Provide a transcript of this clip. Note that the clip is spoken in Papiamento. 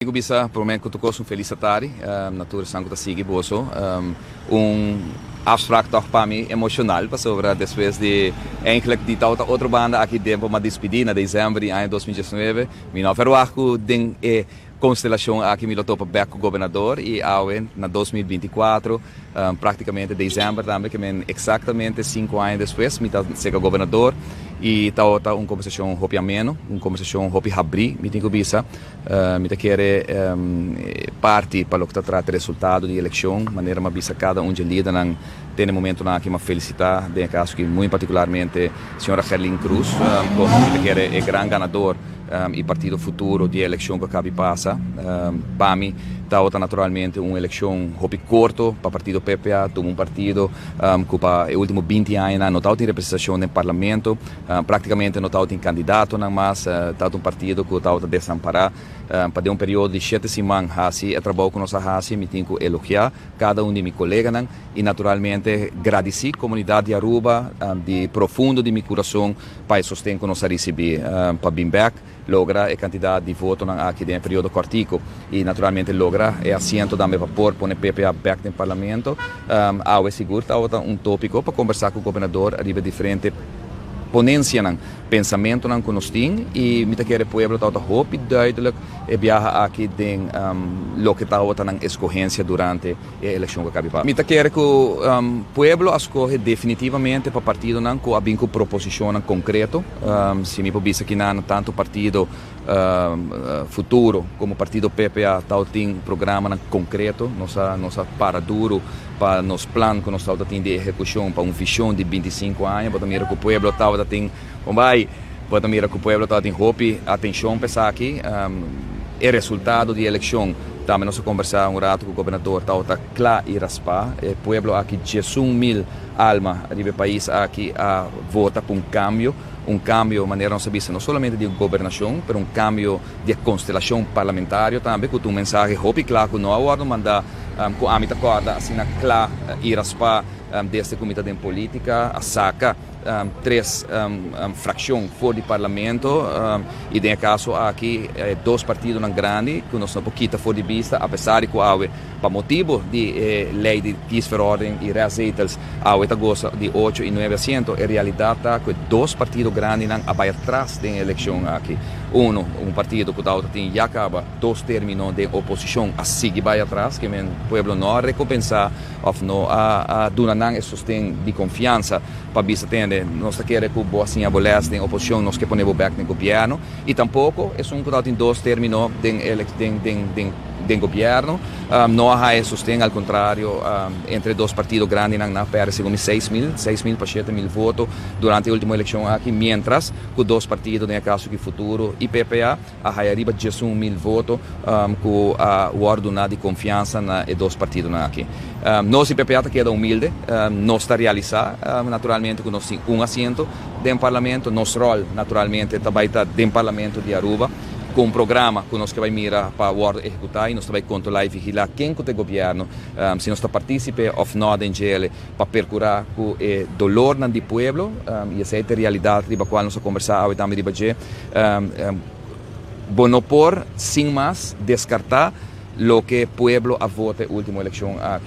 Ku bisa promé ku tur kos un felis atari na tur esnan ku ta sigui boso. Un afspraak tòg pa mi emoshonal pasobra despues di eindelijk di tabata otro banda aki den por m'a dispidí na desèmber di aña 2019. Mi no a verwagt ku den e konstelashon aki mi lo topa bèk ku gobernador i awe na 2024, práktikamente desèmber tambe ke men eksaktamente 5 aña despues mi ta seka gobernador i tabata un kombersashon hopi ameno, un kombersashon hopi habrí, mi tin ku bisa. Mi ta kere parti pa loke ta trata resultado di elekshon, manera m'a bisa kada un dje lidernan te na e momentonan aki m'a felisitá, den e kaso aki muy partikularmente señora Gerlin Cruz komo mi ta kere e gran ganador i partido Futuro di e elekshon ku a kabi pasa. Pa mi tabata naturalmente un elekshon hopi korto pa partido PPA, tuma un partido ku pa e ultimo 20 añanan no tabatin representashon den parlamento. Práktikamente no tabatin kandidatonan mas, tabata un partido ku tabata desampará. Pa den un periodo di 7 siman hasi e trabou ku nos a hasi, mi tin ku elogiá kada un di mi koleganan i naturalmente gradisí komunidat di Aruba di profundo di mi kurason pa e sosten ku nos a risibí pa bin bèk, logra e kantidat di votonan aki den e periodo kòrtiku i naturalmente logra e asiento tambe pa por pone PPA bèk den parlamento. Awe sigur tabata un tópiko pa kombersá ku gobernador riba diferente ponensianan, pensamentonan ku nos tin i mi ta kere pueblo tabata hopi duidelijk e biaha aki den loke tabata nan eskohensia durante e elekshon ku a kabi pasa. Mi ta kere ku pueblo a skohe definitivamente pa partidonan ku a bin ku proposishonnan konkreto. Si mi por bisa kinan tantu partido Futuro komo partido PPA tabatin programanan konkreto. Nos a para duru pa nos plan ku nos tabatin di ehekushon pa un vishon di 25 aña. Bo ta mira ku pueblo tabatin bai, bo ta mira ku pueblo tabatin hopi atenshon pa esaki. E resultado di elekshon tambe nos a kombersá un ratu ku gobernador tabata kla i raspá. E pueblo aki, 11 mil alma riba e pais aki, a vota pa un kambio. Un kambio, manera nos a bisa, no solamente di gobernashon, pero un kambio di konstelashon parlamentario tambe, ku un mensahe hopi kla ku no a wòrdu mandá ku ami ta kòrda asina kla i raspá desde ku mi ta den polítika. A saka tres frakshon for di parlamento i den e kaso aki dos partidonan grandi ku nos no por kita for di bista, apesar di ku awe pa motibu di lei di kiesverordening i restzetels awe ta gosa di 8 i 9 asiento. E realidat ta ku dos partido grandinan a bai atras den e elekshon aki. Un partido ku tabatin ya kaba dos término den oposishon a sigui bai atras, ke men pueblo no a rekompensá òf no a duna nan e sosten di konfiansa pa bisa: "Tende, nos ta kere ku bo a siña bo lès den oposishon, nos ke pone bo bèk den gobièrnu." I tampoko esun ku tabatin dos término den gobièrnu no a haña sosten. Al kontrario, entre dos partido grandinan nan a pèrdè segun mi 6 mil, 6 mil pa 7 mil voto durante e último elekshon aki, mientras ku dos partido, den e kaso aki Futuro i PPA, a haña riba 11 mil voto ku a wòrdu duná di konfiansa na e dos partidonan aki. Nos di PPA ta keda humilde, nos ta realisá naturalmente ku nos tin un asiento den parlamento. Nos ròl naturalmente tambe ta den parlamento di Aruba ku un programa ku nos ke bai mira pa wòrdu ehekutá i nos ta bai kontrolá i vigilá ken ku ta gobièrnu, si nos ta partísipe òf no den dje, pa perkurá ku e dolornan di pueblo, i esei ta e realidat riba kual nos a kombersá awe tambe riba dje. Bo no por sin mas deskartá loke pueblo a vota e último elekshon aki.